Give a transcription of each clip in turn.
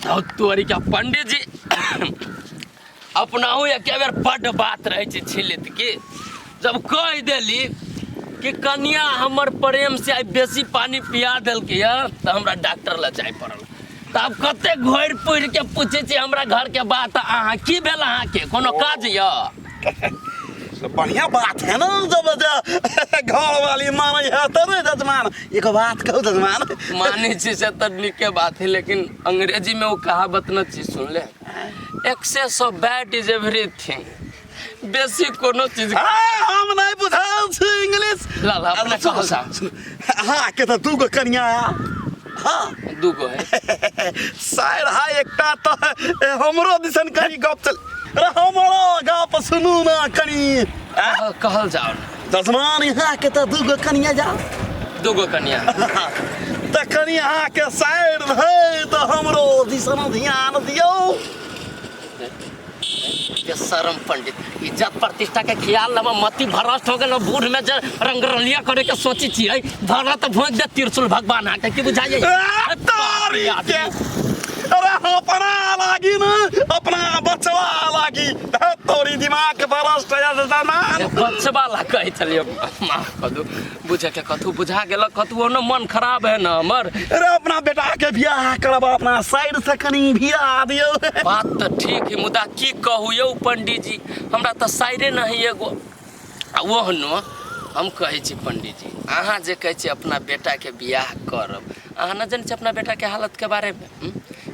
तोरी के पंडित जी अपनाहु एक बेर बड्ड बात रहै छै छिलित की जब कहि देली कि कनिया हमर प्रेम से आइ बेसी पानी पिया देलकै यऽ तऽ हमरा डॉक्टर लग जाय पड़ल। तऽ आब कते घोरि पुरि के पूछै छी हमरा घर के बात, अहाँ की भेल अहाँके कोनो काज यऽ? बढ़िया बात है ना, जब घर वाली मानै है तब ने जजमान। एगो बात कहू जजमान? मानै छी से तऽ नीके बात है, लेकिन अंग्रेजी में वो कहावत न छी सुनले, excess of bad is everything. बेसी कोनो चीज हाँ, हम नहीं बुझल छी इंग्लिश। ला, ला, अपने सुनो, कहल जा। सुनो। हाँ के तऽ दूगो कनिया। हाँ दूगो है शायद। हाँ एकटा तऽ हमरो दिसन कनी गप चल। अरे हमरो गप सुनू ना कनी। कहल जाओ ना। जजमान, यहाँ के तऽ दूगो कनिया जाओ। दूगो कनिया तऽ कनि अहाँके साइड है तऽ हमरो दिसन ध्यान दियौ। ये शर्म पंडित, इज्जत प्रतिष्ठा के ख्याल न मति भ्रष्ट हो गेल। बूढ़ में जे रंगरलिया करे के सोची छियै, भरत भोज दे त्रिशूल भगवान आके की बुझाइए। तारी के, अरे अपना लागी न अपना बचवा लागी, तोरी दिमाग भ्रष्ट है जजमान। बचवा ला कहै छलियै, माफ कऽ दू। बुझे के कथू बुझा गेल, कथू ने मन खराब है न हमर। अरे अपना बेटा के बियाह करब, अपना साइड से कनी बियाह दियौ। बात तऽ ठीक है, मुदा की कहू यौ पंडीजी, हमरा तऽ साइडे नहीं एगो। आ ओहनो हम कहै छी पंडीजी, अहाँ जे कहै छी अपना बेटाके बियाह करब, अहाँ न जानै छी अपना बेटाके हालतके बारेमे।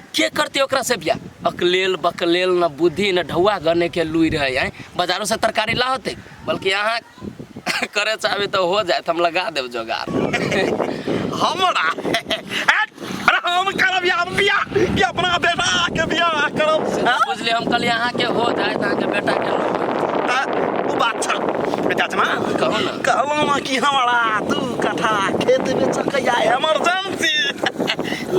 के करतै ओकरा से बियाह? अकलेल बकलेल, न बुद्धि न ढौआ गने के लुइ रहै। आँय, बाजारो से तरकारी ला होतै? बल्कि अहाँ करे चाहबै तऽ हो जायत, हम लगा देब जोगाड़। हमरा अरे हम करब या बियाह कि अपना बेटा के बियाह करब? बुझलियै, हम कहलियै अहाँके हो जायत, अहाँके बेटाके नहि होयत। तऽ ओ बात छल चाचमा। कहू ने। कहलहुँ ने कि हमरा 2 कट्ठा खेत बेचके या इमरजेंसी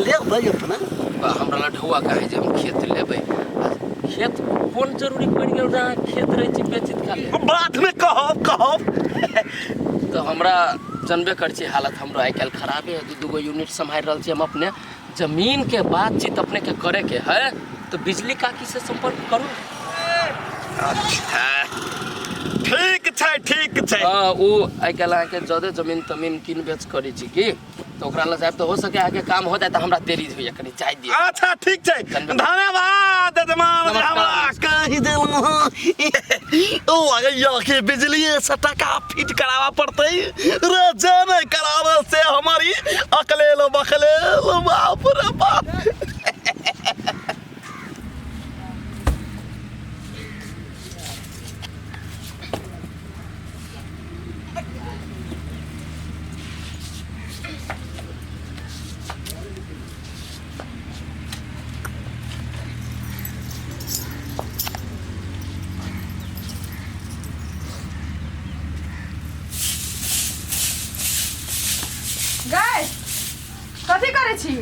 लेबै अपना। बा, हमरा लग ढौआ काहे जे हम खेत लेबै? आ खेत कोन जरूरी पड़ि गेल जे अहाँ खेत रहै छी बेचित खाली? बादमे कहब कहब। तऽ हमरा जनबे करै छी, हालत हमरो आइ काल्हि खराबे है। दू दूगो यूनिट सम्हारि रहल छी हम अपने। जमीन के बातचीत अपने के करे के है तऽ बिजली काकी से संपर्क करू। अच्छा, ठीक छै, ठीक छै। हाँ, ओ आइ काल्हि अहाँके जदे जमीन तमीन कीन बेच करै छी की, तऽ ओकरा लग जायब तऽ हो सके अहाँके काम हो जाए। तऽ हमरा देरी होइए, कनि चाय दिअ। अच्छा, ठीक छै। धन्यवाद यजमान जे नमस्कार। हमरा कहि देलहुँ। ओ लगैया कि बिजली से टका फिट कराबऽ पड़तै रे, जे नहि कराबऽ से हमारी अकलेल बकलेल। बाप रे बाप। गाय, कथी करै छी?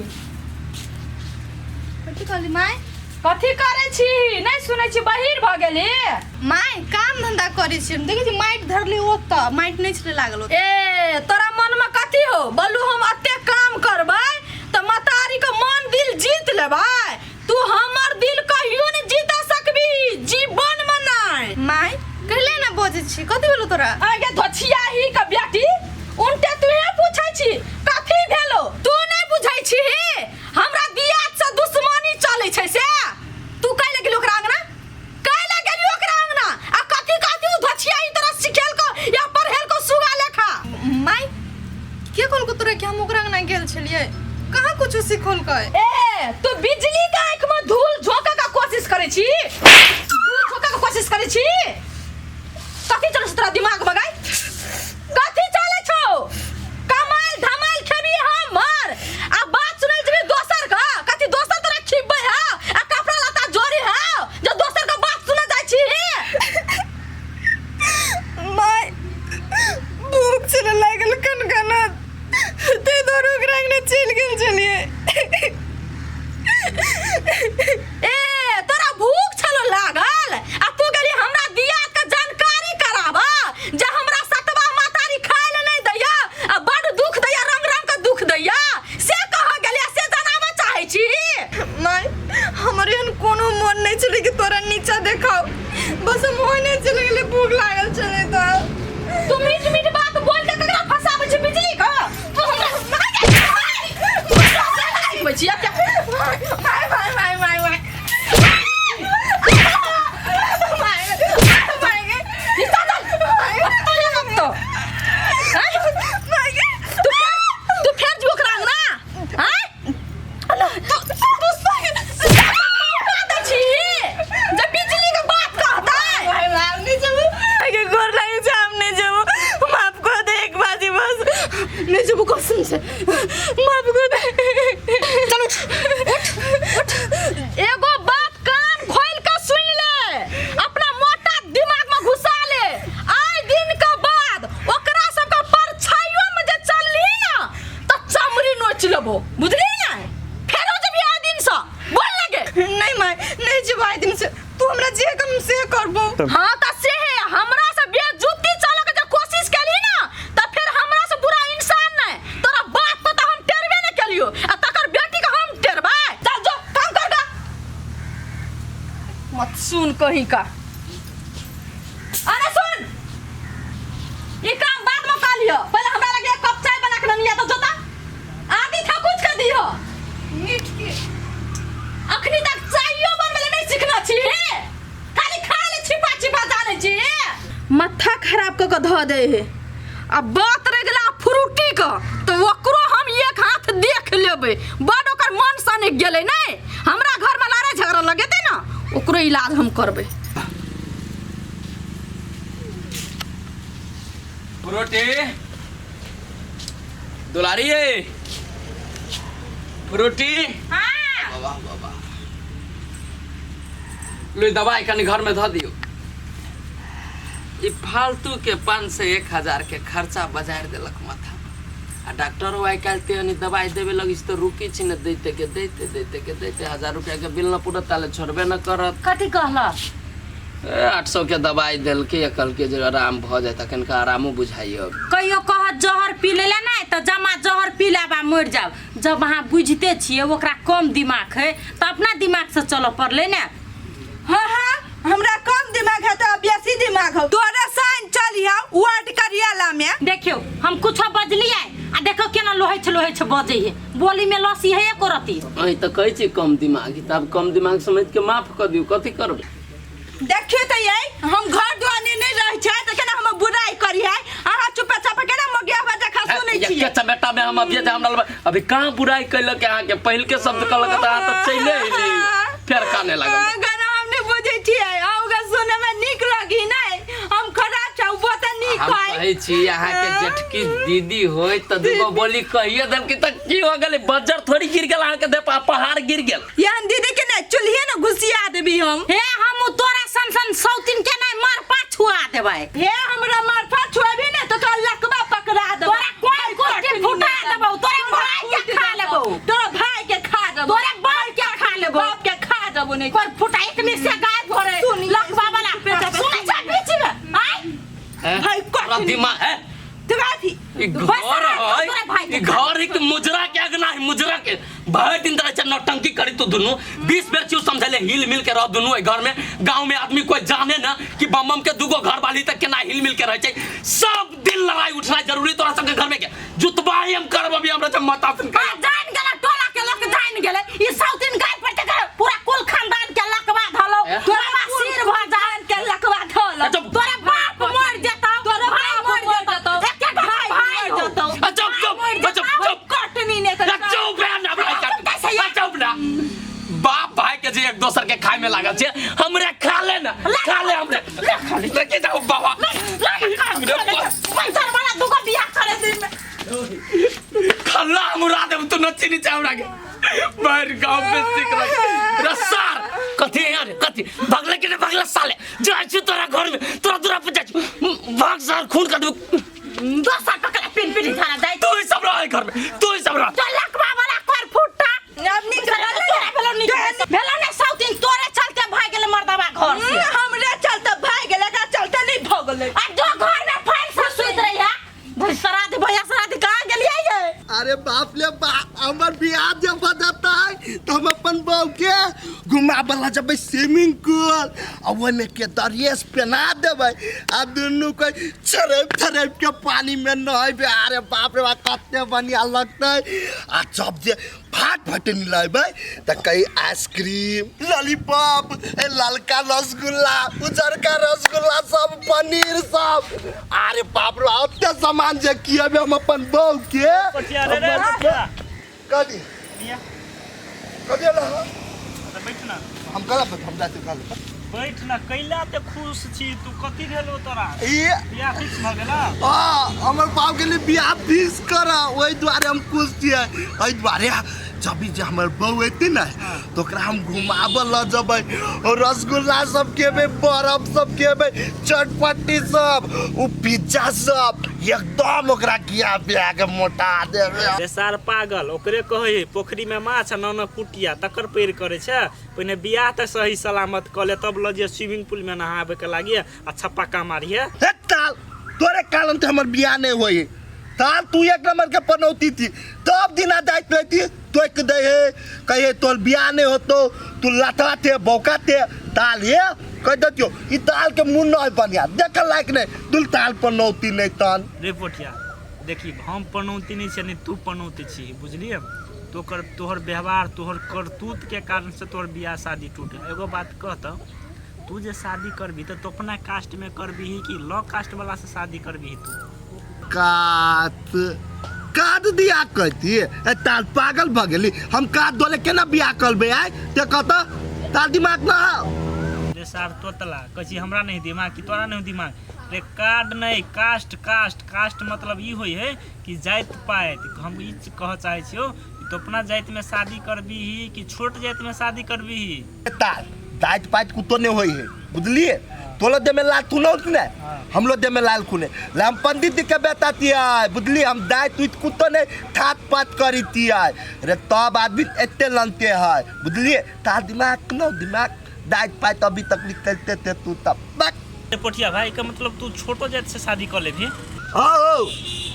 कथी कहली माय? कथी करै छी? नहि सुनै छी? बहिर भऽ गेली। माय, काम धंधा करै छी हम। देखै छी माटि धरली, ओतऽ माटि नहि छलै लागल ओतऽ। ए, तोरा मनमे कथी हो बोलू? हम एते काम करबै तऽ मतारी के मन दिल जीत लेबै। तू हमर दिल कहियो नहि जीता सकबी, जीवन मे नहि। माय, कहले ना बजै छी, कथी भेलो तोरा? आगे धोछिया ही के बेटी, उनटे तूहे पूछै छी कथी भेलो? तू नहि बुझै छी, हमरा दियाद से दुश्मनी चलै छै से। तू कैले गेली ओकरा अंगना? कैले गेली ओकरा अंगना आ कथी कथी उ धोछिया ही तोरा सिखेलको या पढ़ेलको सुगा लेखा? माय, के कहलको तोरा कि हम ओकरा अंगना गेल छलियै? कहाँ कुछो सिखौलकै? ए, तू बिजली के आँख में धूल झोंके के कोशिश करै छी? धूल झोंके के कोशिश करै छी? कथी चलै छै तोरा दिमाग में? गाय, नीचा देखाओ। बस हम ओहने चलि गेलियै, भूख लागल छलै तऽ। तू मीठ मीठ बात बोल के ककरा फंसाबै छी बिजली के? तू हमरा सिखबै छी आब क्या? माय माय माय माय माय माय माय गे। नीचा चल, तोरे हम तो हैं? तू फेर जो ओकरा अंगना हैं? तू तू दै छी जे बिजली के बात कहतै। माय माय, हम नहीं जबो। के गोर लागे छै, हम नहीं जबो। माफ कर दे एक बाजी, बस नहीं जबो, कसम से माफ कर दे। चल उठ उठ उठ। एगो बात कान खोल के सुन ले, अपना मोटा दिमाग में घुसा ले। आइ दिन के बाद ओकरा सबके परछाइयो में जे चलली ना त चमड़ी नोच लेबो, बुझली ना? फेरो जब आइ दिन से बोल लगे। नहीं माय, नहीं जबो आइ दिन से। तू हमरा जे कम से करबो। हाँ त से है, हमरा से बेजुती चले के जे कोशिश केली ना त फिर हमरा से बुरा इंसान नहीं। तोरा बाप को त हम टेरबे न केलियो आ तकर बेटी के हम टेरबै। चल जो काम कर गा, मत सुन कहीं का। अरे सुन, ई काम बाद में कर लियो, पहले हमरा लगे एक कप चाय बना के लनिया तो जोता आदि था कुछ कर दियो। मीठ के अखनी तक चाइयो बनबे ले नहीं सीखना छी, हे खाली खा ले छिपा छिपा जाने छी। माथा खराब क के धऽ दे हे। आ बात रह गेला फ्रूटी के तो ओकरो हम एक हाथ देख लेबै। बड ओकर मन सनक गेलै नहीं, हमरा घर में लड़ाई झगड़ा लगेतै ना, ओकरो इलाज हम करबै। फ्रूटी दुलारी है फ्रूटी। हाँ बाबा बाबा लो दवाई कनी घर में धऽ दियौ। ई फालतू के 500 1000 के खर्चा बजार देलक माथा। आ डॉक्टरो आइ काल्हि तेहन दवाई देवे लगी तऽ रुकी छी ने, दैते के दैते दैते के दैते 1000 रुपया के बिल न पुरत ताले छोड़बे न करत। कथी कहलक? 800 के दवाई देलकै आ कहलकै जे आराम भऽ जायत। अखनका आरामो बुझाइयो। कहियो कहत जहर पी लेला नहीं तऽ जमा जहर पी लेबा मरि जाओ। जब अहाँ बुझिते छियै ओकरा कम दिमाग है तऽ अपना दिमाग से चलऽ पड़लै ने। हाँ हाँ, हमरा कम दिमाग है तो बेसी दिमाग हो। तोरा साइन चलिहा वार्ड करियाला में। देखियो हम कुछो बजलियै आ देखो केना लोहै छै लोहै छै बजै है, बोली में लसी है एको रती। अहीं तऽ कहै छी कम दिमाग, तऽ आब कम दिमाग समझ के माफ कऽ दियौ, कथी करबै? देखियो तऽ ये हम घर दुआर नहीं रहै छै तऽ केना हम बुराई करी है। अहाँ चुपे चापे केना मगिया बजा खा सुनै छियै। के चमेटा में हम अभी जे हमरा अभी कहाँ बुराई कैलक अहाँके? पहिल के शब्द कहलक तऽ अहाँ तऽ चले अयली फेर काने लागल। अगर हम नहीं बुझै छियै, अहुँके सुनै में नीक लगी नहीं। हम खराब छौ, वो तऽ नीक हम है। कहै छी अहाँके जेठकी दीदी होय तऽ दूगो बोली कहिए देलकी तऽ की हो गेलै? बज्जर थोड़ी गिर गेल अहाँके देह पर, पहाड़ गिर गेल। एहन दीदी के ने चूल्हे ने घुसिया देबी हम। हे हम तोरा सन सन सौतिन के नहीं मारपा छुआ देबै। हे हमरा मारपा छुआबी ने तो तोरा लकवा पकड़ा देबौ। तोरा कोई कुर्ती फुटा देबौ, तोरा भाई के खा लेबौ। तोरा भाई के खा देबौ, तोरा बाप के खा लेबौ, बाप के खा देबौ। नहीं कोई फुटा एक में से गायब हो रहे लकवा वाला सुनै छ बीच में आय भाई तोरा दिमाग है दिमाग ई घर है, ई घर एक मुजरा के अगना है, मुजरा के भर दिन तरह से नौटंकी करी तू दुनू। 20 बेर चीज समझले हिल मिल के रह दुनू ए घर में। गांव में आदमी कोई जाने ना कि बम बम के दूगो घर वाली तक केना हिल मिल के रह छै। सब दिन लड़ाई उठना जरूरी तोरा सबके घर में के जुतबा ही हम करब अभी हमरा से माता सुन के। जान गेलै टोला के लोक जान गेलै ई सौतिन गाय पर के पूरा कुल खानदान के लकवा धलो, तोरा सिर भ जान के लकवा धलो, तोरा बाप मर जेतौ, तोरा भाई मर जेतौ, एक एक भाई मर जेतौ। चुप चुप चुप चुप कटनी ने चुप ना भाई, चुप ना। बाप भाई के जे एक दोसर के खाय में लागल छै, हमरे खा ले ना, खा ले हमरे लेके जाओ बाबा। पैसा वाला दुगो बियाह करे दिन में खल्ला मुरा देब तू नची नीचे हमरा के बाहर गांव में सीख रहा रसार कथी यार कथी भगले के भगले साले जाइ छी तोरा घर में, तोरा दूरा पर जाइ छी भाग सार खून कर देब। दोसर पकड़ पिन पिन थाना जाइ तू ही सब रह घर में, तू ही सब रह। चल लकवा वाला कर फुटा अब नीक तोरा भेलो नीक भेलो ने सौतिन, तोरे चलते भाग गेलै मर्दवा घर से। हमरे चलते भाग गेलै, एकरा चलते नहीं भगलै। आ जो घर में फाइल से सुति रही है श्राद्ध भैया श्राद्ध कहाँ गेलियै ये? अरे बाप रे बाप, हमर बियाह जब हो जाता है तो हम अपन बहू के घुमाबऽ लऽ जेबै स्विमिंग पूल आ ओहिमे के ड्रेस पहना देबै आ दुनू के छरपि छरपि के पानी में नहेबै। अरे बाप रे बाप, कते बढ़िया लगतै। आ जब जे फाट फटनी लेबै तऽ कही आइसक्रीम, लॉलीपॉप, ए ललका रसगुल्ला, उजरका रसगुल्ला सब, पनीर सब, अरे बाप रे ओते सामान जे खिएबै हम अपन बहू के। पटिया रे रे पटिया। कथी? पिया। कथी एलै हँ? तऽ बैठ ना। हम कहलक हम जाइत कहलक। बैठ ना, कैला ते खुश छी तू, कथी भेलो तोरा? ई बियाह फिक्स भऽ गेल? हाँ, हमर बाप गेलै बियाह फिक्स कर, ओहि दुआरे हम खुश छियै। एहि दुआरे जब भी जे हमर बहू एतै ने तऽ ओकरा हम घुमाबऽ लऽ जेबै, और रसगुल्ला सब खेबै, बर्फ सब खेबै, चटपटी सब, ओ पिज्जा सब, एकदम ओकरा खिया पिया के मोटा देबै। रे सार पागल, ओकरे कहै है पोखरी में माछ आ नौ कुटिया, तकर पैर करै छै। पहिने बियाह तऽ सही सलामत कऽ ले, तब लऽ जे स्विमिंग पूल में नहाबे के लागी आ छप्पा मारिहे। हे ताल, तोरे कारण से हमर बियाह नहीं होई। ताल तू एक नंबर के पनौती थी, तब दिना जाइत रहती तोक दे हे, कहे तोर बियाह नहीं होतो, तू लतवा थे बौका थे। ताल ये कह देतियो ई ताल के मुंह नहीं बढ़िया, देख लायक नहीं, दुल ताल पनौती नहीं तन। रे पोठिया देखी, हम पनौती नहीं छियै, नहीं तू पनौती छी, बुझलिए? तोकर तोहर व्यवहार तोहर करतूत के कारण से तोहर बियाह शादी टूट गेल। एगो बात कह तऽ, तू जे शादी करबी तऽ तू अपना कास्ट में करबीही कि लॉ कास्ट वाला से शादी करबीही तू? कात कात दिया कहती ए ताल पागल भ गेली, हम कात दोले केना बियाह करबे आय ते कहता ताल दिमाग ना। रे सार तोतला, कहै छी हमरा नहीं दिमाग कि तोरा नहीं दिमाग? रे कार्ड नहीं, कास्ट कास्ट कास्ट मतलब ई होइ है कि जाति पाति। हम ई कहऽ चाहै छियौ कि तू अपना जाति में शादी करबीही कि छोट जाति में शादी करबीही? ताल जाति पाति कुतो नहीं होइ है, बुझलिए? तोलो दे में लाल खुनो ने, हम लोग दे में लाल खुने ले, हम पंडित जी के बेटा है, बुझलिए? हम दाइत उइत कुतो नहीं थात पात करी है रे, तब आदमी एते लनते है, बुझलिए? तार दिमाग नो दिमाग दाइत पात अभी तक निकलते थे तू तब बक। रे पोठिया भाई के मतलब तू छोटो जाति से शादी कर लेबही? हाँ हो,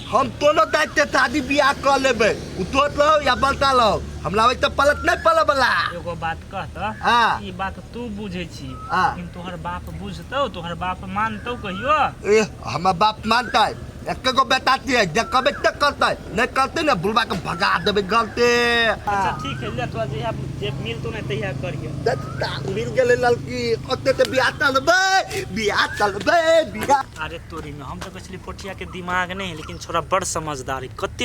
हम दोनों दाइत से शादी बियाह कर लेबे, उ तोत लो या बलता लो, हम लाबै तऽ पलट नहीं पलट वाला। एगो बात कह तऽ, हाँ। ई बात तू बुझै छी, हाँ। लेकिन तोहर बाप बुझतौ? तोहर बाप मानतौ कहियो? ए हमर बाप मानतै, एके गो बेटा छियै, जे कहबै ते करतै, नहीं करतै ने बुढ़बा के भगा देबै गलते। अच्छा ठीक है, ले तोरा जहिया जे मिलतौ ने तहिया करिहे। देख, मिल गेलै लड़की, ओते ते बियाह चलबै, बियाह चलबै, बियाह। अरे तोरी में हम तऽ कहै छलियै पोठिया के दिमाग नहीं है, लेकिन छोरा बड़ समझदार है, कते